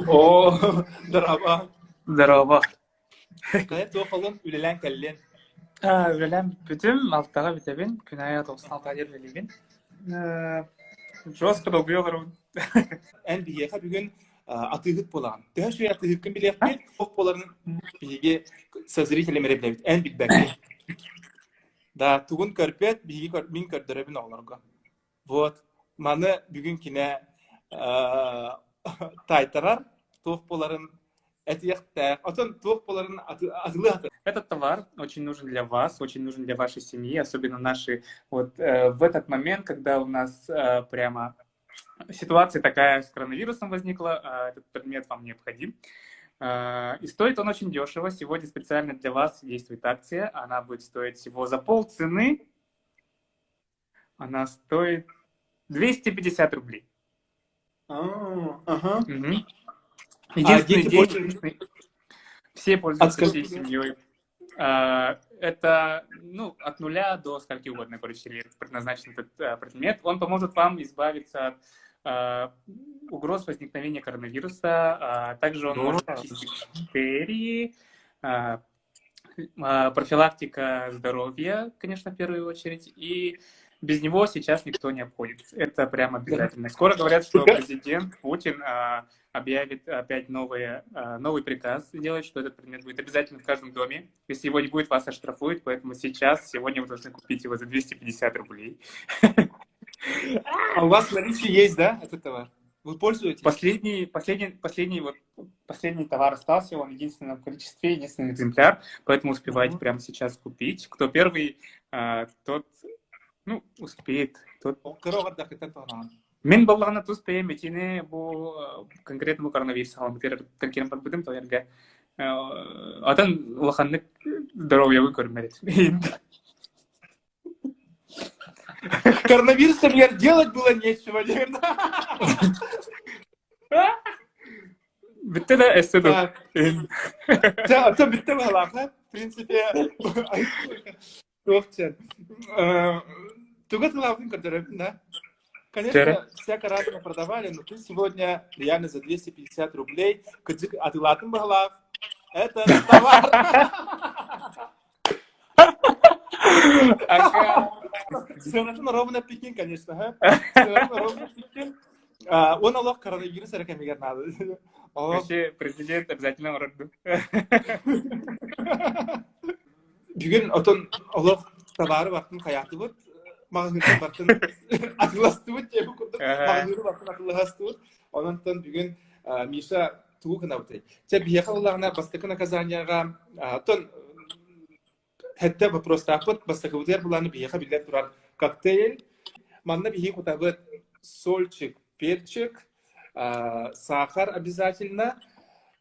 Оо, дорообо. Дорообо. Хайа туох олун үлэлээн кэллин? Аа, үлэлээн бүппүтүм, алтаҕа бүтэбин, күн аайы 96 диэн үлэлиибин. Э, жестко долгуйа олоробун. Эн биһиэхэ бүгүн атыыһыт буолаҕын. Төһө үчүгэй атыыһыккын билиэхпит, туох буоларын биһиги со зрителем эрэ билэбит. Эн билбэккин. Да, тугун көрбөт, биһиги мин көрдөрөбүн оҕолорго. Вот, маны бүгүн кинэ таайтарар, туох буоларын этиэхтээх. Отон туох буоларын атылыы Этот товар очень нужен для вас, очень нужен для вашей семьи, особенно наши вот в этот момент, когда у нас прямо ситуация такая с коронавирусом возникла, этот предмет вам необходим. И стоит он очень дешево. Сегодня специально для вас действует акция. Она будет стоить всего за полцены. Она стоит 250 рублей. А, ага. Угу. А Единственный дети день, пользуются? единственный... Все От пользуются всей скольки? семьей. Это, ну, от нуля до скольки угодно, короче, лет предназначен этот предмет. Он поможет вам избавиться от угроз возникновения коронавируса. Также он может чистить бактерии, профилактика здоровья, конечно, в первую очередь. И без него сейчас никто не обходится. Это прям обязательно. Скоро говорят, что президент Путин объявит опять новый приказ, делает, что этот предмет будет обязательно в каждом доме. Если его не будет, вас оштрафуют. Поэтому сейчас, сегодня вы должны купить его за 250 рублей. А у вас в наличии есть, да, этот товар? Вы пользуетесь? Последний товар остался, он в единственном количестве, единственный экземпляр, поэтому успевайте прямо сейчас купить. Кто первый, тот, ну, успеет. Тот... Мин буоллаҕына тус бэйэм итини бу конкретно бу коронавирус хаалбытыгар барбытым тоҕо атын улаханнык здоровьебын көрүммэт этим. Коронавирус, например, делать было нечего, наверное. Бүттэ да өссө да. Да, бүттэ баһылаах, в принципе, туох диэн. Туга тылаабытын көрдөрөбүн, да? Конечно, всяко разно продавали, но ты сегодня реально за 250 рублей кыдьык атылаатын баһылаах. Это товар! Сыанатын ровно Пекин, конечно. Сыанатын ровно Пекин. Он олох коронавирус эрэ кэмигэр наада. Вообще президент обязательно оҥорорду. Бүгүн отон олох табаары бартын хайаатыбыт, маҕаһыыртан бартын атыыластыбыт диэбит курдук, маҕаһыыры бартын атыылаһастыбыт. Онон бүгүн Миша тугу гынабытый? Чэ, биһиэхэ ыллаҕына бастакы наказанияҕа оттон хэттэ вопростаахпыт бастакыбытыгар былааны биһиэхэ биллэн турар коктейль. Манна биһиги кутабыт сольчик, перчик, сахар обязательно,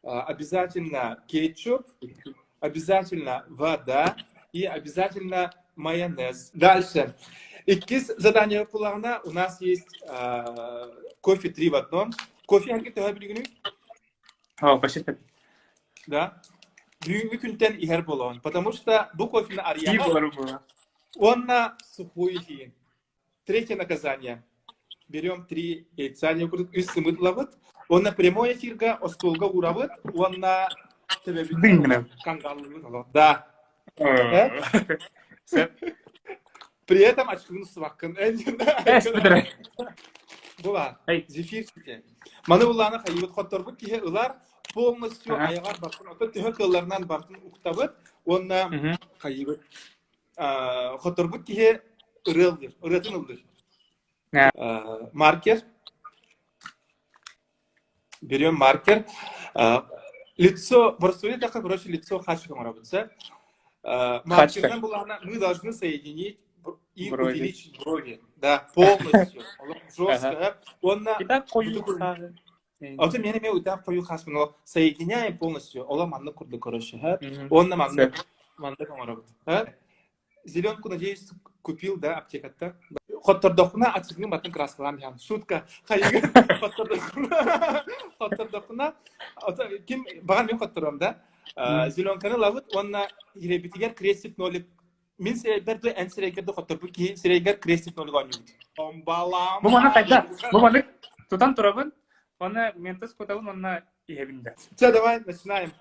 обязательно кетчуп, обязательно вода и обязательно майонез. Дальше. Иккис задание кулаҕына у нас есть кофе три в одном. Кофе ханнык төһө билигиний? О, почти Да. Бүгүҥҥү күнтэн иһэр буолаҕын, потому что бу кофены Сии арыйаҕын буолар буола. уонна сухую иһиин. Третье наказание. Берем три яйца, не курдук үс сымыт ылабыт. Уонна прямой эфирга остуолга уурабыт уонна төбөбүтүн Дыҥ кангаллыыбыт. Да. Сөп. При этом очкуну сыбаккын. Эс бүтэрэ. Була. Зефирчики. Маны улаана хайыбыт хотторбут киһи ылар полностью айаҕар бартын, ото төһө кыалларынан бартын уктабыт уонна хайыбыт Хотторбут киһи ырыа ыллыыр, ырыатын ыллыыр. Маркер. Берем маркер. Лицо, боростуой такой, короче, лицо хачик оҥоробут, Маркерынан булаана мы должны соединить и Брови. увеличить брови. Да, полностью. Жестко. Уонна Итак, хойуу Ото миэнэ эмиэ утаах хойуу хааспын ол соединяем полностью. Оло маннык курдук короче, ха. Уонна маннык маннык оҥоробут. Ха. Зеленку, надеюсь, купил, да, аптекаттан. Хоттордохпуна ачыгын батын краскалаан иһэн. Шутка. Хайыгын хоттордохпуна хоттордохпуна ким баҕар мин хотторуом да. Зеленканы ылабыт уонна ирэбитигэр крестик нолик мин сирэйбэр да эн сирэйгэр да хотторбут киһи сирэйгэр крестик нолик оонньуубут. Омбалам. Бу маны хайда? Бу маны тутан турабын. Онно ментос кутабын уонна иһэбин да. Все, давай, начинаем.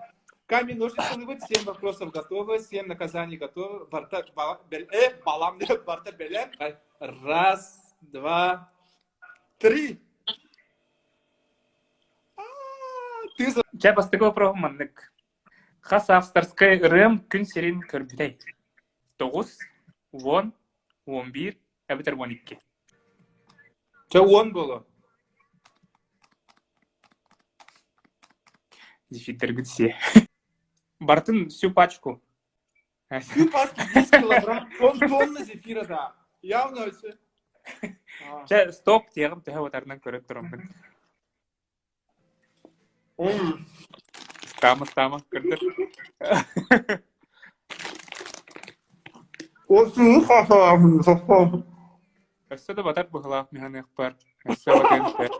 Камень, ножницы, выбор, 7 вопросов готовы, 7 наказаний готовы. Барта, бала, бел, э, балам, барта беле. Раз, два, три. Ты Чэ, бастакы вопроһум маннык. Хас авторскай ырыам күн сирин көрбүтэй? Тоҕус, уон, 11, эбэтэр 12. Чэ, уон буолуо. Зефирдэргит сиэ. Барытын всю пачку. Всю пачку 10 килограмм, тон, тонна зефира, да. Явно вообще. Чэ, стоп, тиэҕим төһө батарынан көрөн тураммын. Стама, стама, көрдөр. Өссө да батар быһылаах миһаныахпар. Өссө батыан сөп.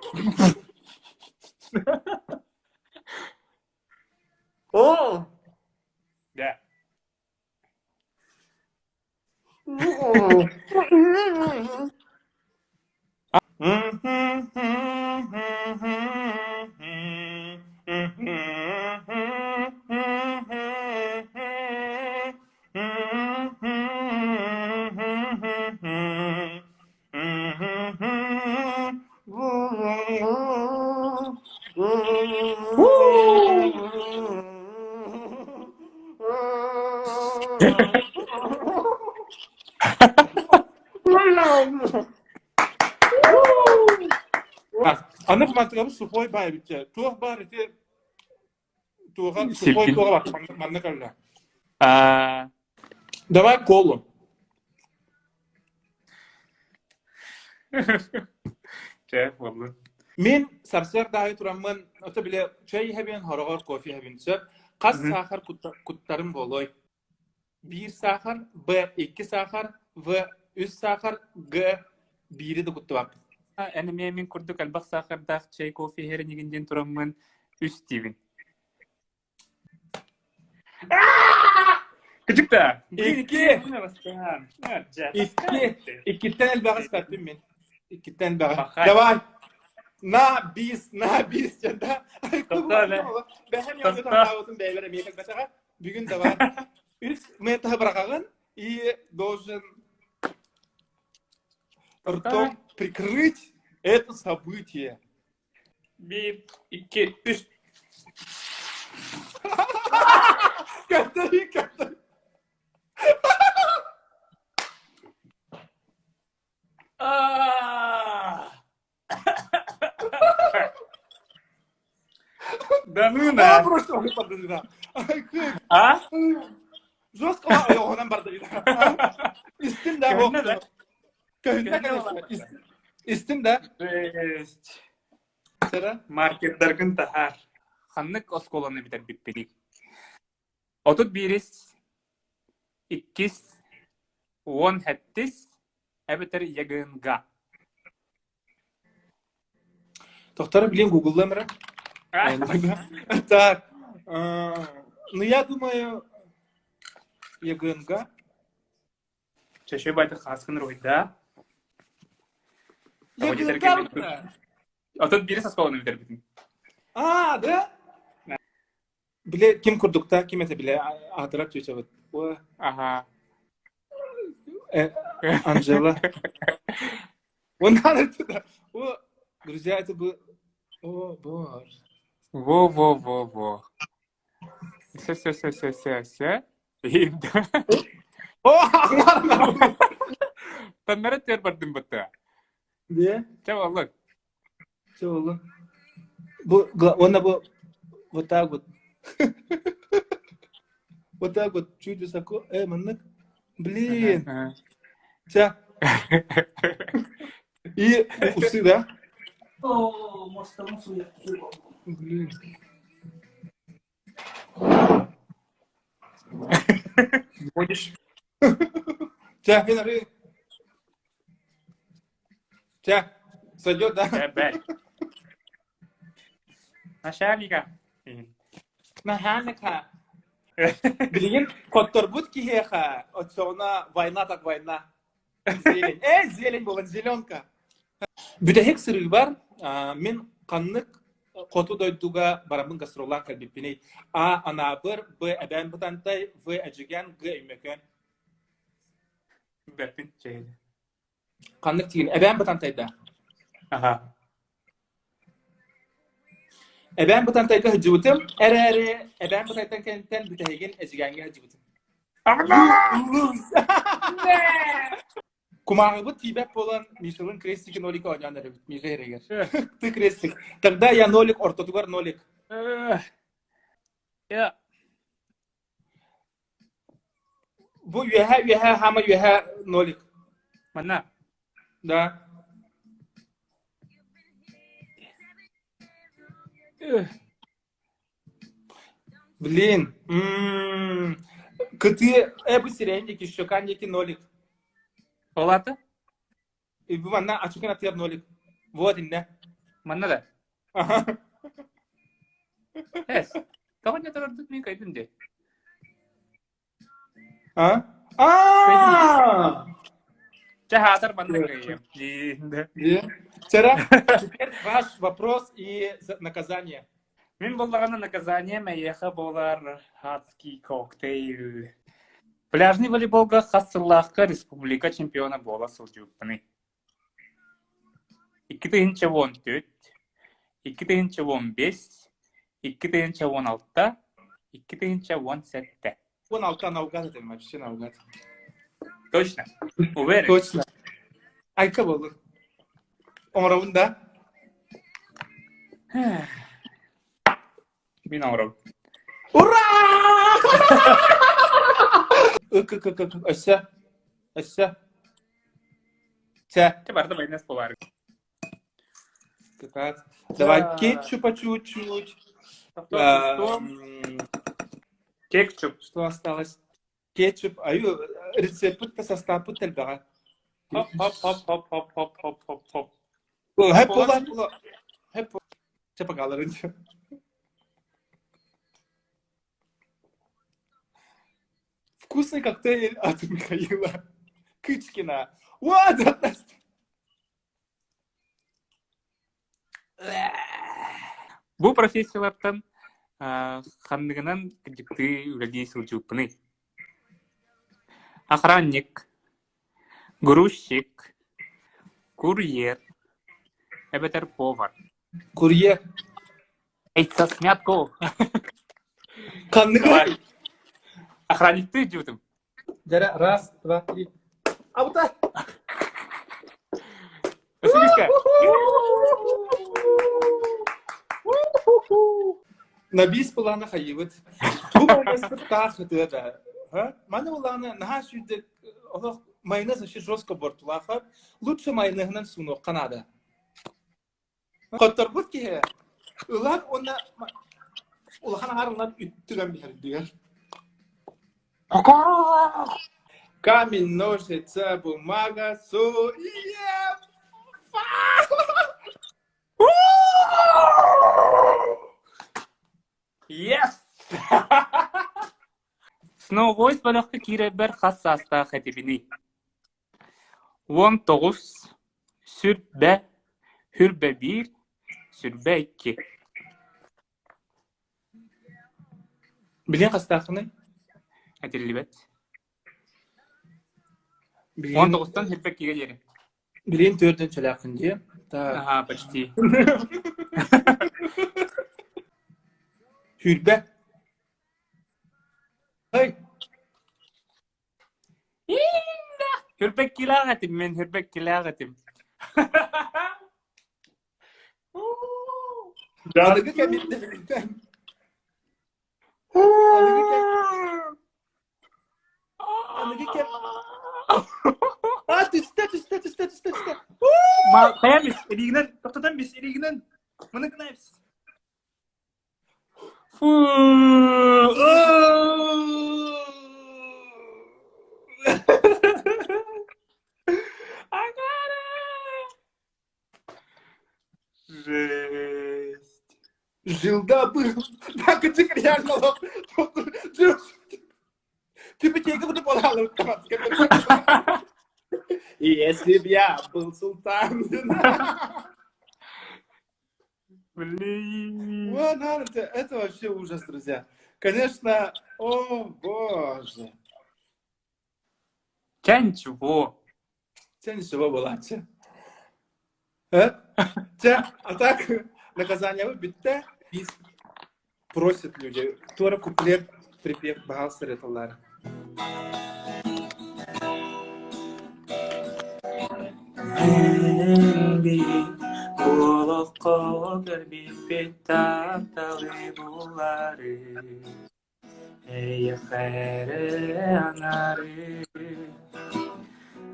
О! Да. Аны мантыгабыт сухой баай эбит. Туох баар ити туоха сухой туоха бар манна кэллэ. А Давай колу. Чэ, буоллун. Мин сарсыарда аайы тураммын, ото бile чэй иһэбин, хороҕор кофе иһэбин сөп. Хас саахар куттарым буолуой? Биир саахар, Б икки саахар, В үс саахар, Г биири да куттубаппын. Эн эмиэ мин курдук элбэх саахардаах чэй, кофе иһэр инигин диэн тураммын үс диибин. Кыдьык да. Икки. Икки. Иккиттэн элбэҕи испэппин мин. Иккиттэн элбэҕи. Давай. На бис, на бис диэн да. Бэһэн таһаабытын бэйэлэр эмиэ кэлбэтэҕэ. Бүгүн давай. Үс ментаһы быраҕаҕын и должен ртом прикрыть это событие. Биир, икки, үс. Көттөрүү, көттөрүү. Да ну на. Просто да. А? Жестко ойоҕунан барда. Истим да. Көһүннэ конечно. Истим да. Жесть. Сера? Маркердаргын таһаар. Ханнык оскуоланы бүтэрбиппиний? 31-ис, иккис, уон сэттис, эбэтэр ЕГНГ. Тохтора, блин, гугллам эрэ. Так, ну я думаю, ЕГНГ. Чэшэ байды хааскын руйда. ЕГНГ Отут биирис оскуоланы бүтэрбитим. А, да? Биле ким курдукта, ким это биле аатырар чүчэбит. Ага. Анжела. Он надо О, друзья, это был... О, боже. Во-во-во-во. Все, все, все, все, все, все. О, Таннара тер бардым бытта. Де? Чэ, оллук. Чэ, оллук. Бу, уонна бу вот так вот. Вот так вот, чуть высоко. Э, маннык. Блин. Чэ. И усы, да? О, мостовым суя. Блин. Будешь? Чэ, мин Чэ, сойдет, да? Бэт. Начальника. Начальника. Билигин хотторбут киһиэхэ оччоҕуна война так война. Зелень. Э, зелень буолан зеленка. Бүтэһик сырыыбар мин ханнык. хоту дойдуга бараммын гастроллаан кэлбиппиний? А. Анаабыр, Б. Эбээн Бытантай, В. Эдьигээн, Г. Өймөкөөн. Билбэппин чэйи. Ханнык тиин? Эбээн Бытантайда. Аха. Эбээн Бытантайга сылдьыбытым эрээри, Эбээн Бытантайтан кэнниттэн бүтэһигин Эдьигээҥҥэ сылдьыбытым. Кумааҕыбыт тиийбэт буолан, Мишелин крестики нолик оонньоон эрэбит Миша эрэгэр. Ты крестик. Тогда я нолик, ортотугар нолик. Бу үөһэ үөһэ хаама үөһэ нолик. Манна. Да. Блин. Кытыы э бу сирэйин диэки щекан диэки нолик. Ол аата? Бу манна ачыкын атыгар нолик. Вот иннэ. Манна да? Аха. Эс. Тоҕо не турардык мин кайдым дии. А? А! Чэ, хаатар манна кыайыам. Вчера теперь ваш вопрос и наказание. Мин буоллаҕына наказание эйиэхэ буолар адский коктейль. Пляжный волейболга хас сыллаахха республика чемпиона буола сылдьыбыппыный? 2014, 2015, 2016, 2017. 16 наугад этим вообще наугад. Точно? Уверен? Точно. Айка болдун. Оҥоробун да? Мин оҥоробун. Ура! Ык-ык-ык өссө. Өссө. Чэ. Чэ, барда майонез буолаары. Так. Давай кетчупа чуть-чуть. Кетчуп. Что осталось? Кетчуп. Аю, рецепт состав элбэҕэ. Хоп, хоп, хоп, хоп, хоп, хоп, хоп, хоп, хоп. Хэп буола, хэп Чэ, погаларын. Вкусный коктейль от Михаила Кычкина. What? Бу профессиялартан ханныгынан кырдьыктыы үлэлии сылдьыбыппыный? Охранник, грузчик, курьер эбэтэр повар. Курьер. Яйца смятку. Ханныгы? Охранниктыы дьыбытым. Дьэрэ, раз, два, три. Абыта! Василиска! На биис былаана хайыбыт. Бу майонезпыт таах ытыа да. Маны былаана наһаа сүүрдэ олох майонез вообще жестко бортулаах. Лучше майонеһынан суунуохха наада. Хотторбут киһи ылар уонна улахан аҥаар ылан үттүгэн биһэрдигэр. Камень, ножница, бумага, су, Yes! Snow Voice бөлөххө киирэрбэр хас саастаах этибиний? 19, сүрбэ, хүрбэ биир, сүрбэ икки. Билиэн хастааххыный? Этиллибэт. 19-тан сүрбэ иккигэ диэри. Билиэн түөртэн чөлөөххүн дии. Так. Ага, почти. Сүүрбэ. Эй! Хүрбэккилээх этим мин, хүрбэккилээх этим. Аныгы кэмиттэн. Аныгы кэм. Аныгы кэм. А, түстэ, түстэ, түстэ, түстэ, түстэ. Хайа бис, илиигинэн, тоқтатан бис, илиигинэн. Маны гынайбыз. Фу. Жесть. Жилда был. Так, это реально. Типа буду Если б я был султан. Блин. Вот, это, это вообще ужас, друзья. Конечно, о боже. Чэ ничего. Чэ ничего буолааччы. Э? Чэ, а так наказание бүттэ. Бис просят люди. Туора куплет, припев баһаал сырытыллар. Эн биир олоххо көрбүппүт тапталы булары Эйиэхэ эрэ анаары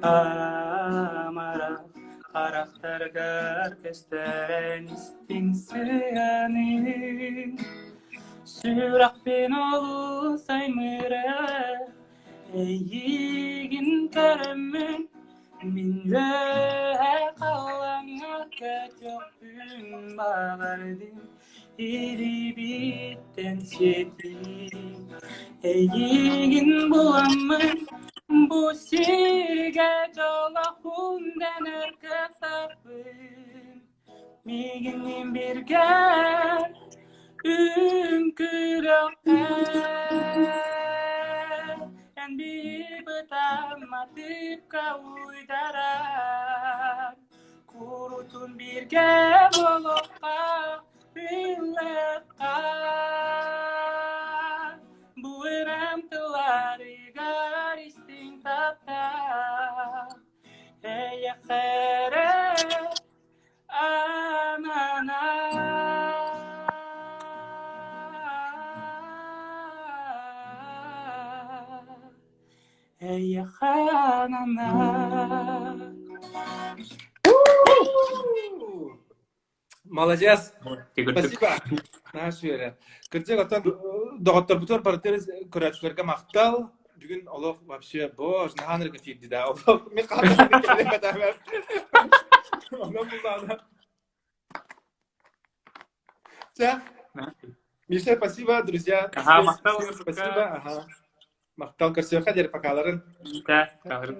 Амарах харахтаргар көстөрөн истиҥ сыһыаным Сүрэхпин олус аймыыра Эйиигин көрөммүн Мин үөһэ халлааҥҥа көтүөхпүн баҕардым Илиибиттэн сиэтиим, эйиигин буламмын, бу сиргэ дьоллоохпун дэнэр кыахтаахпын. Миигинниин бииргэ үҥкүүлүөххэ, эн биир бытаамматыкка уйдаран Куруутун бииргэ буолуохха, ыллыахха. Бу ырам тылларыгар истиҥ таптал. Эйиэхэ эрэ ананар. Эйиэхэ ананар. Молодец. Спасибо. Наш үөрэ. Кырдьык, оттон доҕотторбутугар барытыгар көрөөччүлэргэ махтал. Бүгүн олох вообще боже, наһаа ынырык эфирди да. Олох мен хаһан Онон буллаана. Чэ. Миша, спасибо, друзья. Ага, махтал. Спасибо. Ага. Махтал көрсүөххэ диэри покаларын. Да, Давай.